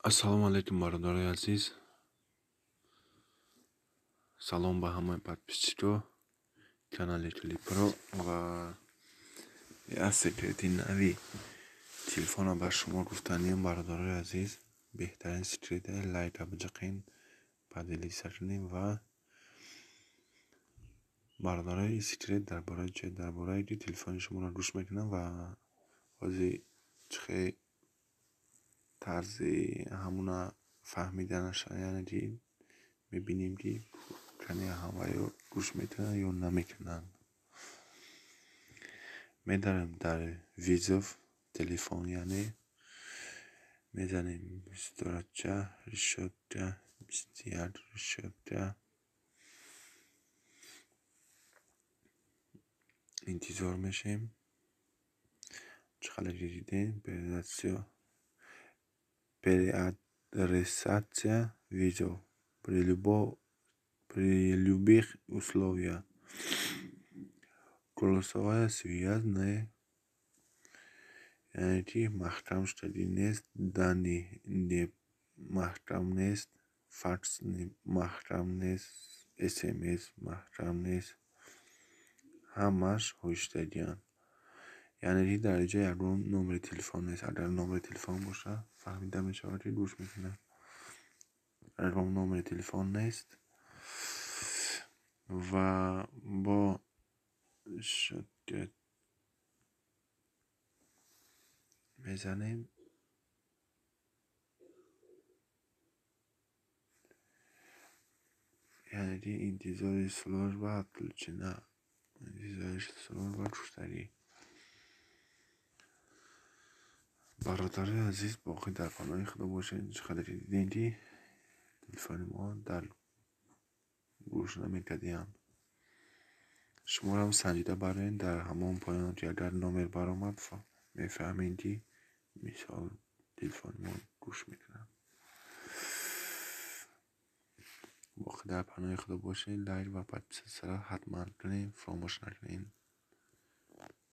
Ассалому алайкум, бародарои азиз. Салом ба ҳамаи подписчикҳо канали Клипро ва як секрети нави телефонро ба шумо гуфтаниям, бародарои азиз. Беҳтарин секрет: лайка биҷиқен, поделиться кунем. Ва бародарои, секрет дар бораи чи? Дар бораи ки телефони шуморо гӯш мекунам ва ҳозир чихе тарзи ҳамуна фаҳмиданаша, яъне ки мебинем, ки кане ҳамаё гӯш мекунанд ё намекунанд. Медарем дар вызов телефон, яъне мезанем бистурача решётка 21 решётка, интизор мешем. Чӣ қадар дидем, переадресация вызов при любых условиях, голосовая связь не, яъне ки маҳкам шудагӣ нест, данные маҳкам нест, факс маҳкам нест, СМС маҳкам нест, ҳамааш ҳушдагианд. Яъне ки дар инҷо ягон номери телефон нест. Агар номери телефон бошад, фаҳмида мешавад, ки гӯш мекунад. Ягон номери телефон нест ва бо решётка мезанем, яъне ки интизори служба отключена, интизори служба гуфтагӣ. Бародарои азиз, боқӣ дар паноҳи Худо бошед. Чӣ қадар дидем, ки телефони мо дар гӯш намекардианд. Шуморо санҷида бароед, дар ҳамон поён ки агар номер баромад, мефаҳмед, ки мисол телефони мо гӯш мекунад. Боқӣ дар паноҳи Худо бошед. Лайк ва подписаться ро ҳатман кунед, фаромӯш накунед.